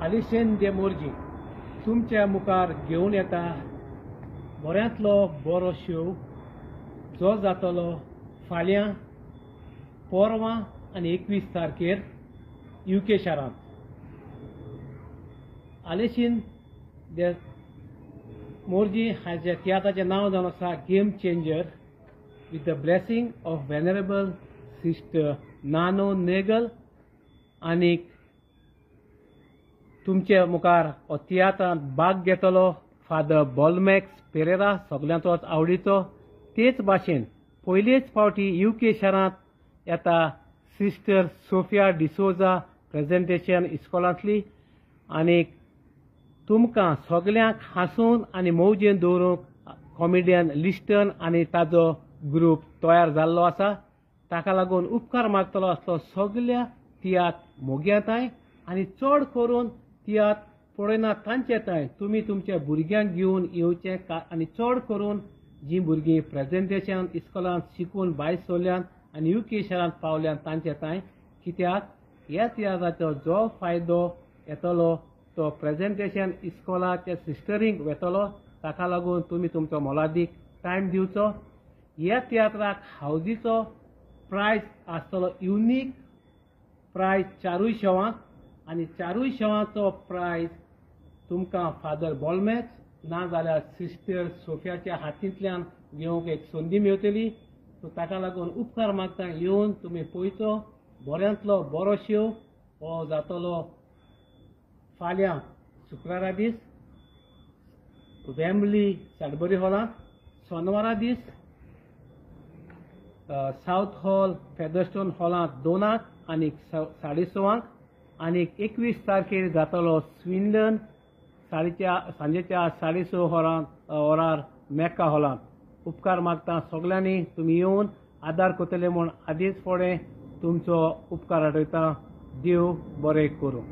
आलिशेन दे मोरजी तुमच्या मुखार घेवन येता बऱ्यांतलो बरो शो जो जातलो फाल्यां पोरवां आनी 21 तारखेर युके शारांत. आलिशेन दे मोरजी हाच्या तियात्राचें नांव जावन आसा game changer with the blessing of venerable sister Nano Nagle. आनीक तुमचे मुखार हो तियात्रांत भाग घेतलो फादर बॉलमॅक्स पेरेरा, सगल्यांचोच आवडीचो. तेच भाशेन पयलेच फावटी युके शारांत येता सिस्टर सोफिया डिसोजा प्रेजेंटेशन इस्कॉलांतली. आनीक तुमकां सगल्यांक हांसून आनी मौजेन दवरूंक कॉमेडियन लिस्टन आनी ताजो ग्रूप तयार जाल्लो आसा. ताका लागून उपकार मागतलो आसलो सगल्या तियात्र मोग्यांताय आनी चड करून तियात्र पळयना तांचे तांय तुमी तुमच्या भुरग्यांक घेवन येवचें आनी चड करून जीं भुरगीं प्रेजेंटेशन इस्कॉलांत शिकून भायर सरल्यान आनी युके शारांत पावल्यान तांचे तांय, कित्याक ह्या तियात्राचो जो फायदो येतलो तो प्रेजेंटेशन इस्कॉलाच्या सिस्टरींक वेतलो. ताका लागून तुमी तुमचो मोलादीक टायम दिवचो. ह्या तियात्राक हावजीचो प्रायज आसतलो, युनीक प्रायज चारूय शोवांक, आनी चारूय शोवांचो प्रायज तुमकां फादर बॉलमॅक्स ना जाल्यार सिस्टर सोफियाच्या हातींतल्यान घेवंक एक संदी मेळटली. सो ताका लागून उपकार मागता येवन तुमी पळयचो बऱ्यांतलो बरो शो हो जातलो फाल्यां शुक्रारा दीस वेम्बली साडबरी हॉलांत, सोनवारा दीस सावथ हॉल फेदरस्टोन हॉलांत 2 आनी 6:30, आनी 21 तारखेर जातलो स्विंडन सांजेच्या 6:30 वरार मेक्का हॉलांत. उपकार मागता सगल्यांनी तुमी येवन आदार करतले म्हूण आदींच फुडें तुमचो उपकार आठयता. देव बरें करूं.